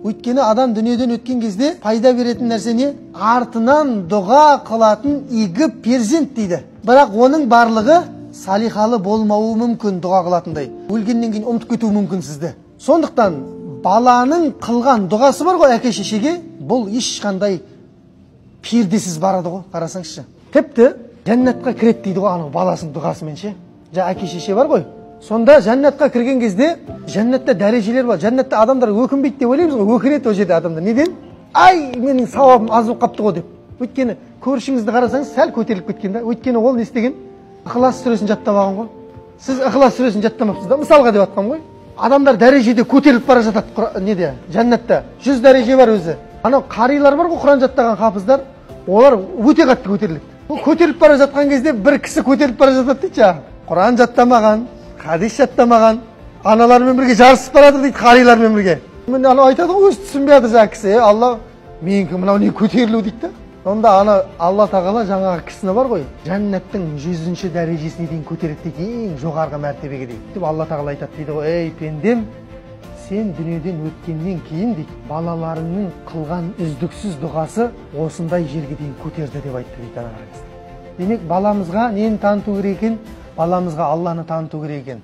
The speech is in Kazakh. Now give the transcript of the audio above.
Өйткені адам дүниеден өткен кезде пайда беретін нәрсе не? Артынан дұға қылатын игі перзент дейді. Бірақ оның барлығы салихалы болмауы мүмкін дұға қылатындай. Өлгеннен кейін ұмытып кетуі мүмкін сізді. Сондықтан баланың қылған дұғасы бар ғой әке шешеге, бұл ешқандай пердесіз барады ғой, қарасаңызшы. Тіпті жәннатқа кіреді дейді ғой анау баласының дұғасымен ше. Жаңа әке шеше бар ғой. Сонда жәннатқа кірген кезде жәннатта дәрежелер бар. Жәннатта адамдар өкінбейді деп ойлаймыз ғой, өкінеді ол жерде адамдар. Неден? Ай, менің сауабым аз болып қапты ғой деп. Өйткені көршіңізді қарасаңыз сәл көтеріліп кеткен да. Өйткені ол не істеген? Ықылас сүресін жаттап алған ғой. Сіз Ықылас сүресін жаттамапсыз да, мысалға деп жатқан ғой. Адамдар дәрежеде көтеріліп бара жатады неде? Жәннатта 100 дәреже бар өзі. Анау қарилар бар ғой, Құран жаттаған хафиздар, олар өте қатты көтеріледі. Ол көтеріліп бара жатқан кезде бір кісі көтеріліп бара жатады дейді жаңағы. Құран жаттамаған, хадис жаттамаған, аналармен бірге жарысып барады дейді, қарилармен бірге. Міне анау айтады ғой, өзі түсінбей жатыр жаңағы кісі, Алла, менікі мынау не көтерілу дейді да. Сонда ана Алла тағала жаңағы кісіні бар ғой, жәннаттың 100-ші дәрежесіне дейін көтереді дейді, ең жоғарғы мәртебеге дейін. Деп Алла тағала айтады дейді ғой, ей пендем, сен дүниеден өткеннен кейін дейді, балаларыңның қылған үздіксіз дұғасы осындай жерге дейін көтерді деп айтты дейді ана кісі. Демек баламызға нені таныту керек екен? Баламызға Алланы таныту керек екен.